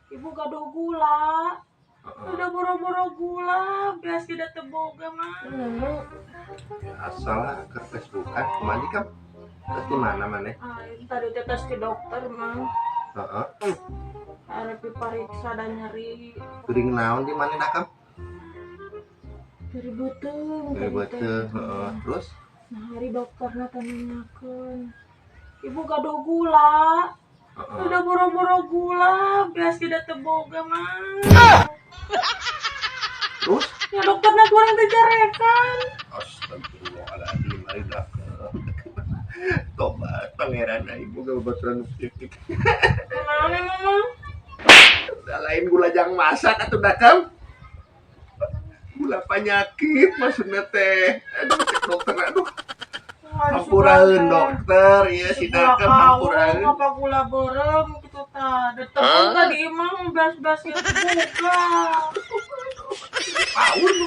Ibu gaduh gula. Udah boro-boro gula, beas tidak teu boga mah. Biasa lah ke Facebookan. Kemana kam? Terus di mana mana? Ah, tadi teh tos ke dokter mah. Arek dipariksa dan nyeri. Gering naon di mana dah kam? Nyeri beuteung. Nyeri Tadi teh. Beuteung, heeh. Terus? Nah, ari dokterna teh nanyakeun. Ibu gaduh gula. Udah boro-boro gula, beas tidak teu boga mah. Terus? Ya dokterna kurang teh carekan. Astagfirullahaladzim, ari dah. Tobat pangeran, ibu gak babaturan nu kieu. Kunaon emang mah? Da lain gula jang masak atuh dah kam. Gula penyakit maksudnya teh. Aduh, cek dokter, aduh. Hampuraeun dokter, iya si Dakam hampuraeun. Apa gula beureum gitu tah. Da teu boga di imah beas-beas ge teu boga. Paur.